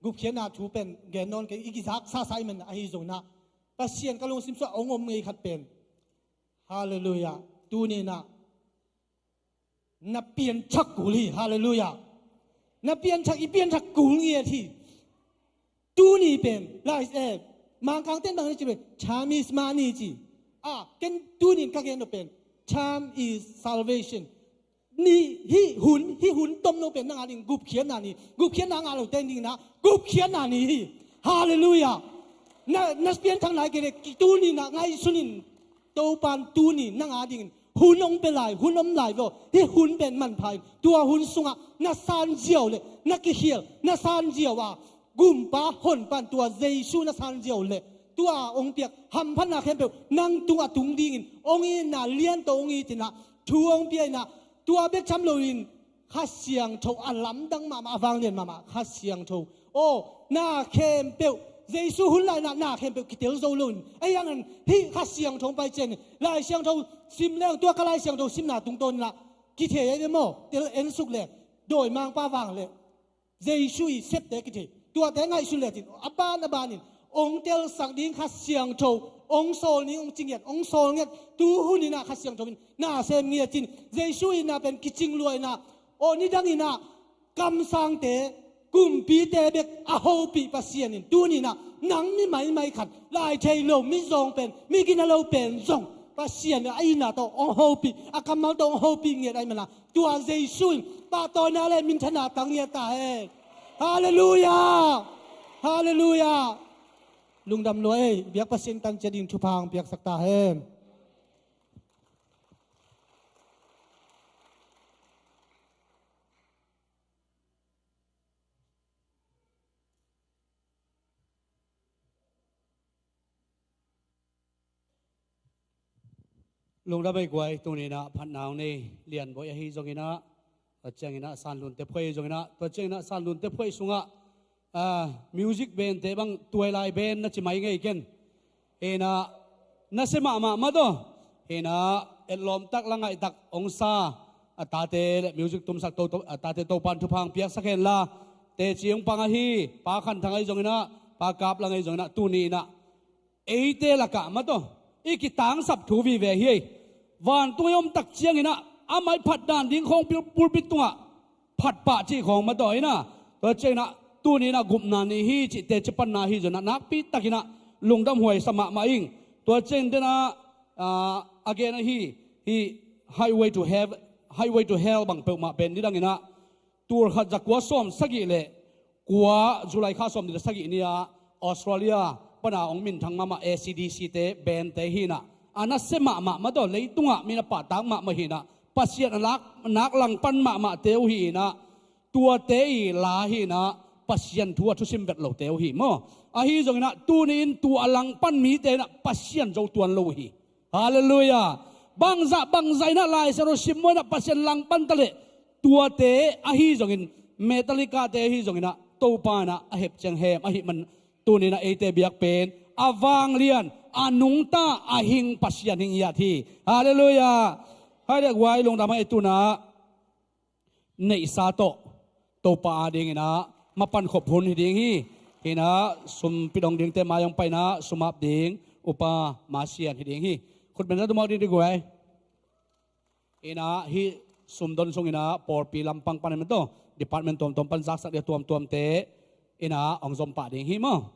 gupkhiatna thu pen gen nawn kei, i kizak sasa ahih man ahi zongin ah, Pasian ka lungsim sungah hong om ngei khat pen, halleluiah, tuni in ah na pianthak kul hi, halleluiah. Na pianthak, i pianthak kul ngiat hi. Tuni pen, lai, eh, Mangkangte in bang na ci pen, time is money ci. Ah, ken tuni in ka gen nop pen, time is salvation. Ni, hih hun, hih hun tomno pen nang a ding gupkhiatna ni, gupkhiatna ngah lote in ding in ah gupkhiatna ni hi. Halleluiah. Na, na pianthak nai kei leh, tuni in ah ngaihsun in, Topa in tuni nang a dingin hun hong pia lai, hun om lai ve aw. Hih hun pen manpha in, tua hun sungah na san ziau leh, na kikhial, na san ziau a, Gumpa Honpa in tua Jesu na san ziau leh, tua hong piak hamphatna khempeuh nang tungah tung dingin hong itna lian tawh hong it in ah, thu hong pia in ah, tua bek tham loin Kha Siangtho a lamdang mahmah, a vanglian mahmah Kha Siangtho. Aw, na khempeuh, Jesu hun lai-in ah na khempeuh kitel zo loin, ahi hangin hih Kha Siangtho hong pai ciangin, Lai Siangtho sim leng, tua ka Lai Siangtho simna tungtawn in ah kithei ahi ve maw? Tel en suk leh, dawimangpa vang leh Jesu i septe kithei. Tuate ngaihsun lecin, a ban a banin hong telsak ding Kha Siangtho hong sawl ni, hong ci ngiat, hong sawl ngiat. Tu hun in ah Kha Siangtho in na sem ngiat in, Jesu itna pen kicing lua in ah, aw, nidang in ah kamsangte, kumpite bek a hopih Pasian in, tuni in ah nang mi maimai khat, lai thei lo, mizawng pen, mi gina lo pen zong Pasian in a itna tawh hong hopih, a kammal tawh hong hopih ngiat ahih man ah, tua Jesu in pahtawina le minthana tang ngiat ta hen. Halleluiah! Halleluiah! Lungdam lua ei, biak Pasian tan ciat ding thupha hong piaksak ta hen. Lungdam ei guai, tuni inah phatna hong nei Lianboi ahi zong inah, tua ciang inah Sanlun Tephuai ahi zong inah, tua ciang inah Sanlun Tephuai sungah, ah, music band te bang tuailai band na ci mai ngei ken. Inah nasia mahmah mah tawh, inah etlawm tak la ngaih tak hong sa a tate le music tumsak to, to, a tate Topan thupha hong piaksak hen la. Teci hong pang ahi Pa Khan Thang ahi zong inah, Pa Kap Lang ahi zong inah, tuni inah eite lakah mah tawh i kitangsap thu vive hi ei. Vantung i om tak ciang inah amah i phat dan ding khawng pul-, pulpit tungah phat pah cih khawng mah tawh inah, tua ciang inah tuni inah gupna ni hi cih teci panna hi zong inah nakpi tak inah lungdam huai sa mahmah ing. Tua ciang den ah, ah, a gen ahi, hi Highway to Heav-, Highway to Hell bang peuhmah pen nidang inah tul khat za kua sawm sagih le kua July kha sawm nih le sagih ni-ah Australia pana hong minthang mahmah A C D C te band te hi inah, a nasia mahmah mah tawh leitungah mi na pahtak mahmah hi inah, Pasian a lak, nak langpan mahmahte uh hi inah, tuate i la hi inah, Pasian thu a thusim vet lote uh hi maw. Ahi zong inah tuni in tua a langpan mite inah Pasian zo tuan lo uh hi. Halleluiah. Bangzah, bangzah inah Lai Siangtho sim maw inah Pasian langpan ta leh tuate ahi zongin, Metallica te ahi zong inah Topa inah a hep ciang hem ahih man tuni inah eite biak pen a vanglian, a nungta, a hing Pasian hing i at hi. Halleluiah. Hai dek guai, lungdam ei. Tuna neihsa tawh Topa ading inah mapan khop hun hi ding hi. Inah sumpi dong dingte mai hong pai inah sum ap ding Upa Masian hi ding hi. Khutbeng za tumawk ding di guai. Inah hih sumdon sung inah pawlpi lampang pan mah tawh department tuamtuam pan zaksak ding a tuamtuamte inah hong zom pah ding hi maw.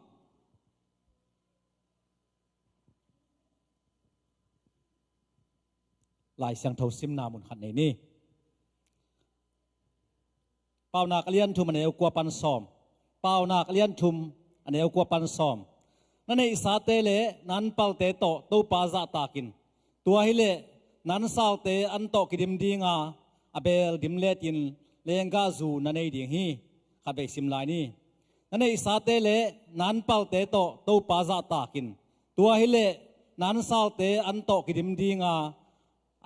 Lai Siangtho simna mun khat nei ni. Paunak a lian thum a neu kua pan sawm. Paunak a lian thum a neu kua pan sawm. Na neihsate le na anpalte tawh Topa zahtak in. Tua hileh na ansalte an tawh kidim dinga, a beel dim letin lenggahzu na nei ding hi. Khatvei sim lai ni. Na neihsate le na anpalte tawh Topa zahtak in. Tua hileh na ansalte an tawh kidim dinga,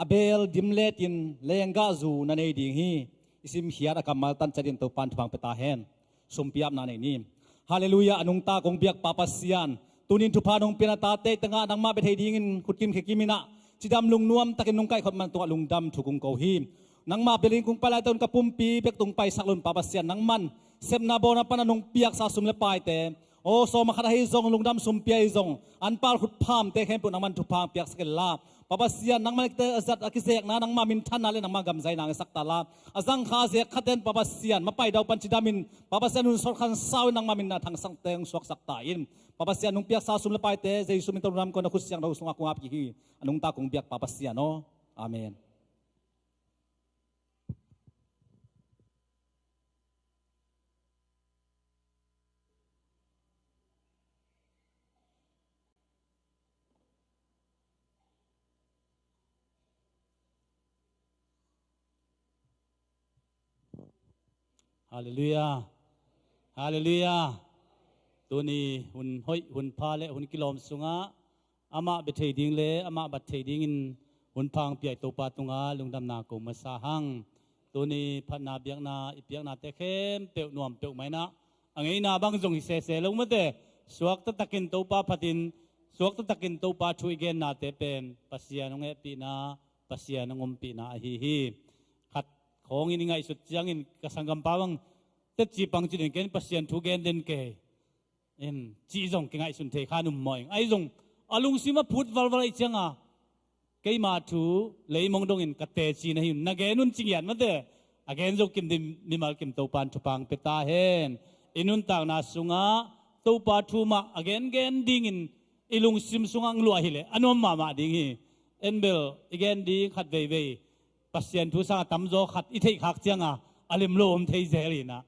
a beel dim letin lenggahzu na nei ding hi. I simkhiat a kammal tan ciatin Topan thupha hong pia ta hen. Sumpi apna nei ni. Halleluiah, a nungta kong biak Pa Pasian. Tunin thupha nong pian a tate tengah nangmah bia thei dingin khutkim khekim inah cidam lungnuam takin nong kaihkhop man tungah lungdam thu kong ko hi. Nangmah bia ding kong pai laitakin ka pumpi bek tung paisak lo in Pa Pasian, nangman sepna bawlna pana nong piaksa sum le paite, aw, sawm a khat ahi zong, lungdam sumpi ahi zong, anpal khutphamte khempeuh nangman thupha hong piaksak inla, Pa Pasian, nangman a zat a kizekna nangmah minthanna le nangmah gamzaina hong hisak ta la, a zangkha a zek khaten Pa Pasian mapai dau pan cidamin, Pa Pasian hun sawt khan sau in nangmah min a thangsangte hong suaksak ta in. Pa Pasian, nong piaksa sum le paite Jesu min tawh lungdam ko, na khut siangtho sungah kong ap kik hi. A nungta kong biak Pa Pasian aw. Amen. Halleluiah. Halleluiah. Tuni hun hoih, hun pha le hun kilawm sungah amah bia thei ding le amah bat thei dingin hun pha hong piak Topa tungah lungdamna ko masa hang. Tuni phatna biakna i piaknate khempeuh nuam peuhmah inah, a ngeina bang zong hi sese lo mate, suakta takin Topa phatin, suakta takin Topa thu i gennate pen Pasian hong hehpihna, Pasian hong ompihna ahi hi. Khat khawngin i ngaihsut ciangin ka sanggampa bang tetci pang ci den, ken Pasian thu gen den kei in cih zong kingaihsun thei kha nuam mawh ing. Ahi zong a lungsim a phut valval ahih cianga, keima thu leimong dongin ka teci na hi un, na gen un ci ngiat mate, a gen zo kim ding mimal kim Topan thupha hong pia ta hen. I nuntakna sungah Topa thu mah a gengen dingin i lungsim sungah hong luah hileh a nuam mahmah ding hi. En bel i gen ding khat veivei Pasian thu sangah tamzaw khat i theih khak cianga a lim lo om thei zel inah.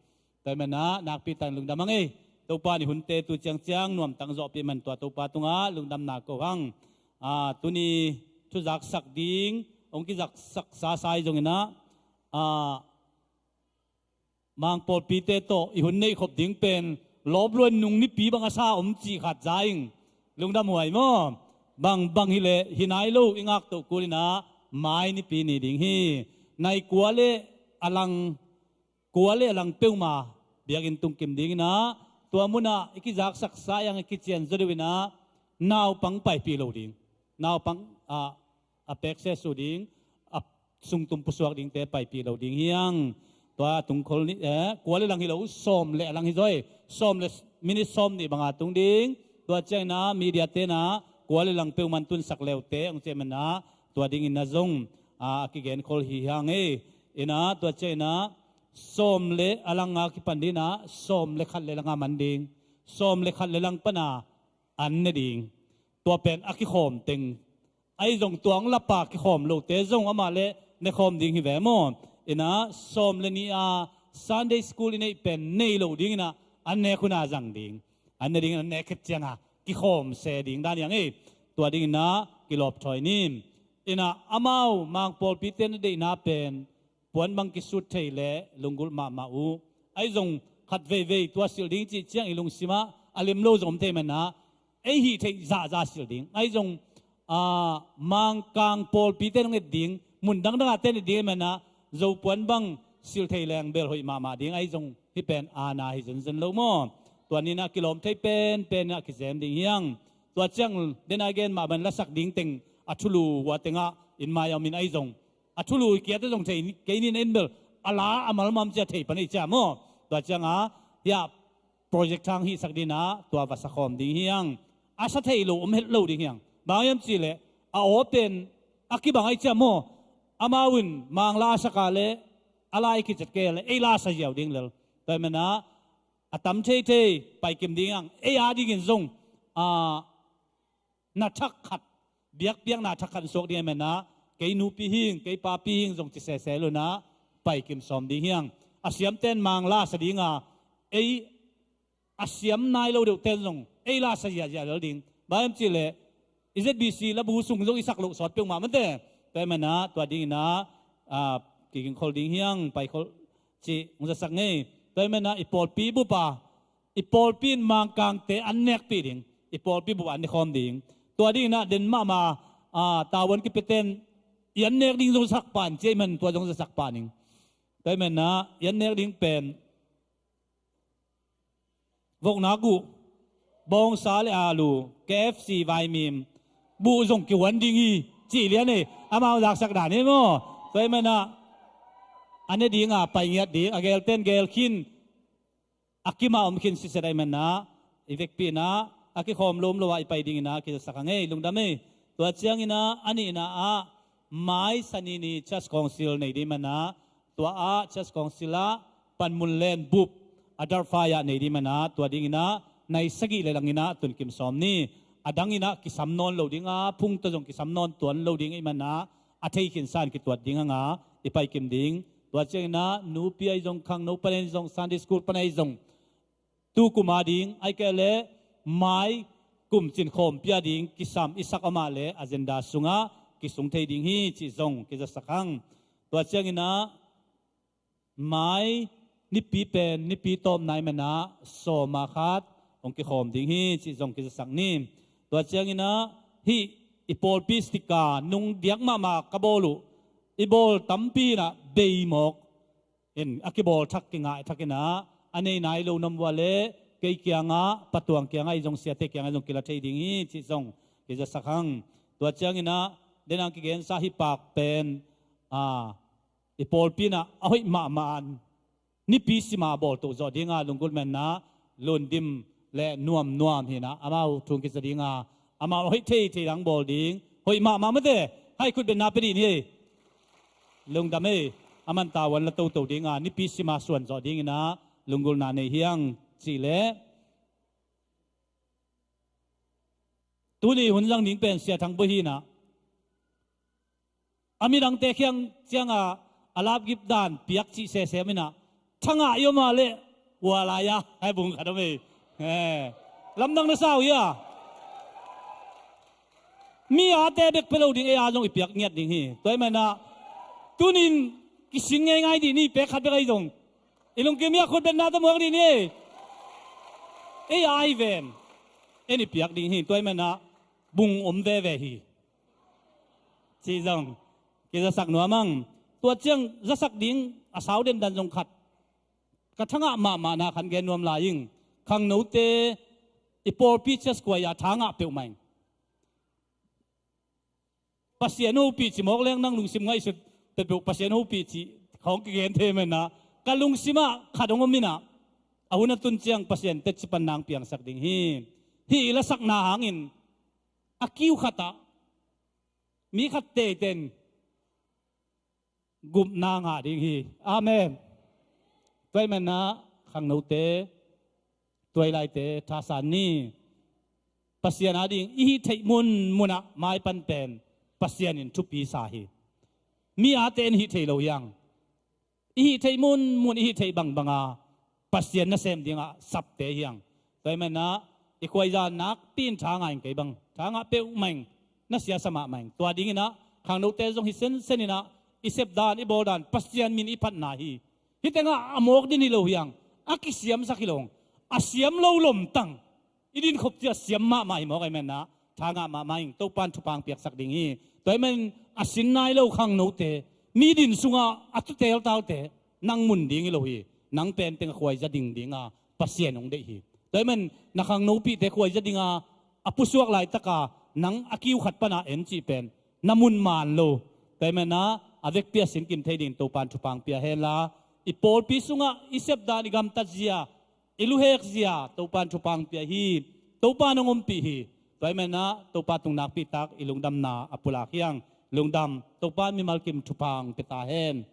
Tua hi manah nakpi takin lungdam hang ei. Topa nih hunte tu ciangciang nuamtang zawhpih man tua Topa tungah lungdamna ko hang. Ah, tuni thuzaksak ding hong kizaksak sasa hi zong inah, ah, Mang pawlpite tawh i hun neihkhop ding pen lawp luan nung nipi bang a sa om cih khat za ing. Lungdam huai maw? Bang bang hileh hi nai lo i ngaktoh kul inah mai nipi ni ding hi. Nai kua le a lang, kua le a lang peuhmah biakinn tungkim ding inah, tua munah i kizaksak sa iang i kician zaw deuh inah naupang paipih lo ding. Naupang a, a pekse su ding, a sungtum pusuak dingte paipih lo ding hiang. Tua tungkhol ni, eh, kua le lang hi lo, sawm le a lang hi zaw hi. Sawm le minit sawm nih banga tung ding. Tua ciang inah media tenah kua le lang peuhmah tunsak leute hong ci ahih manah tua dingin na zong, ah, a kigenkhol hi hiang ei. Inah tua ciang inah sawm le a lang a kipan dinah sawm le khat le lang a man ding. Sawm le khat le lang pana an ne ding. Tua pen a kikhawm teng. Ahi zong tua hong lapa kikhawm lote zong amah le nekhawm ding hi ve maw? Inah sawm le nih a Sunday school i neih pen nei lo ding inah an nek huna zang ding. An ne ding inah nek khit cianga kikhawm se ding dan hiang ei. Tua ding inah kilawpthawi ni. Inah amau Mang pawlpite na deihna pen puan bang kisut thei le lunggulh mahmah uh. Ahi zong khat veivei tua silh ding cih ciang i lungsimah a lem lo zong om thei manah ei hih theih zahzah silh ding. Ahi zong, ah, Mangkang pawlpite nong et ding, mun dangdang ah ten et ding ahih manah Zo puan bang silh thei leng bel hoih mahmah ding. Ahi zong hih pen aana hi zenzen lo maw? Tua ni inah kilawm thei penpen inah kizem ding hiang. Tua ciang dena gen mah ban lasak ding teng a thulu hua tengah in mai a om in ahi zong a thulu hi kiate zong thei kei nin en bel a la a malmam cia thei pan ei cia maw? Tua cianga hiah project thang hihsak dinah tua va sakhawm ding hiang. A sa thei lo om het lo ding hiang. Bang hiam cihleh a aw pen a kibang ai cia maw? Amau in Mang la a saka le a lai kicet kei le ei la sa ziau ding lel. Tua ahih manah a tam theithei paikim ding hiang. Ei a dingin zong, ah, na thak khat, biakpiakna thak khat suak ding ahih manah kei nupi hing, kei papi hing zong ci sese lo inah paikim sawm ding hiang. A siamten Mang la sa dinga ei a siam nai lo deuhten zong ei la sa ziahziah lel ding. Bang hiam cihleh i Z B C labu sung zong i sak loh sawt peuhmah mate. Tua ahih manah tua ding inah, ah, kiginkhol ding hiang, paikhol cih hong zasak ngei. Tua ahih manah i pawlpi bup a i pawlpi in Mangkangte an nekpih ding. I pawlpi bup ah an nekhawm ding. Tua ding inah den mahmah, ah, tavuan kipiaten i an nek ding zong sak pan ci ahih man tua zong zasak pan ing. Tua ahih manah i an nek ding pen vokna guh, bawngsa le alu, K F C vaimim, buh zong kihuan ding hi cih lian ei. Amau zaksak dan hi maw? Tua ahih manah a ne dinga pai ngiat ding, a gelten gel khin, a kimah om khin siset ahih manah i vekpi inah a kikhawm lawm lo ah i pai ding inah kizasak a ngei, lungdam ei. Tua ciang inah a nihna ah mai Sani ni Church Council nei ding manah tua ah Church Council ah panmun len bup a darfai ah nei ding manah tua ding inah nai sagih le lang inah tunkim sawm ni. A dang inah kisam nawn lo ding a, phung tawh zong kisam nawn tuan lo ding ahih manah a thei khinsa in kituat ding hanga i paikim ding. Tua ciang inah nupi ahi zong, khangno pan ahi zong, Sunday school pan ahi zong, tu kum a ding ahih kei leh mai kum cin khawmpi a ding kisam i sak amah le agenda sungah kisung thei ding hi cih zong kizasak hang. Tua ciang inah mai nipi pen nipi tawpna ahih manah sawma khat hong kikhawm ding hi cih zong kizasak ni. Tua ciang inah hih i pawlpi sticker nung diak mahmah ka bawl uh, i bawl tampi inah bei mawk in a kibawl thak kingai thak inah a nei nai lo nam vua le kei kiangah, patuang kiangah ahi zong, siate kiangah ahi zong kila thei ding hi cih zong kizasak hang. Tua ciang inah denang kigensa hih pak pen, ah, i pawlpi inah a hoih mahmah an nipi sima bawl toh zawh dinga lunggulh menna Lundim le Nuamnuam hi inah amau thu hong kiza dinga amau a hoih theithei dang bawl ding. Hoih mahmah mate, hai khut benna pia dih ni ei. Lungdam ei. A man tavuan la toto dinga nipi sima suan zawh ding inah lunggulhna nei hiang cih leh tuni hun zang ding pen Sia Thang Boi hi inah a midangte kiang cianga a lapgip dan piak cih sesem inah thangah i om a leh ua lai-a hai bung khat om ei. Eh, lamdang na sa uh hia? Mi ate bek pia lo ding, ei a zong i piak ngiat ding hi. Tua ahih manah tunin kisin ngeingai dih ni, pek khat bek ahi zong. I lungkim hia? Khut betna tawh muak dih ni ei. Ei a ahi ven en i piak ding hi. Tua ahih manah bung om veve hi. Cih zong kizasak nuam ang. Tua ciang zasak ding a sau dendan zong khat ka thangah mahmahna khan gen nuam lai ing. Khangnote i pawlpi church kuai-ah thangah peuhmah ing. Pasian hopih ci mawk leng nang lungsim ngaihsut peuhpeuh Pasian hopih ci khawng kigen thei menah ka lungsimah khat hong om inah a hun a tun ciang Pasian tetci pan nang piangsak ding hi. Hih i lasakna hangin a kiu khatah mi khat teiten gupna ngah ding hi. Amen. Tua ahih manah khangnote, tua i laite thasan ni. Pasian ading i hih theih munmunah maipan pen Pasian in thupi sa hi. Mi ate in hih thei lo hiang. I hih theih munmun, i hih theih bangbanga Pasian nasem dingah sapte hiang. Tua ahih manah i khuaiza nakpi in tha ngah ing, kei bang tha ngah peuhmah ing, na siasa mahmah ing. Tua dinginah khangnote zong hi sensen inah i sepdan, i bawldan Pasian min i phatna hi. Hih tengah a mawk din hi lo hiang, a kisiamsak hi lo, a siam lo lomtang i dinkhop ciah siam mahmah hi mawk ahih manah tha ngah mahmah ing. Topan thupha piaksak ding hi. Tua ahih man a sin nai lo khangnote, mi din sungah a tu teltalte nang mun ding hi lo hi. Nang penteng a khuaiza ding dinga Pasian hong deih hi. Tua ahih man na khangnopihte khuaiza dinga a pusuak laitaka nang a kiu khat pana en cih pen na mun maan lo. Tua ahih manah a vekpi a sin kim thei dingin Topan thupha pia henla, i pawlpi sungah i sepdan, i gamtat zia, i luhek zia Topan thupha pia hi. Topan hong ompih hi. Tua ahih manah Topa tung nakpitak i lungdamna a pulak hiang. Lungdam. Topan mimal kim thupha pia ta hen.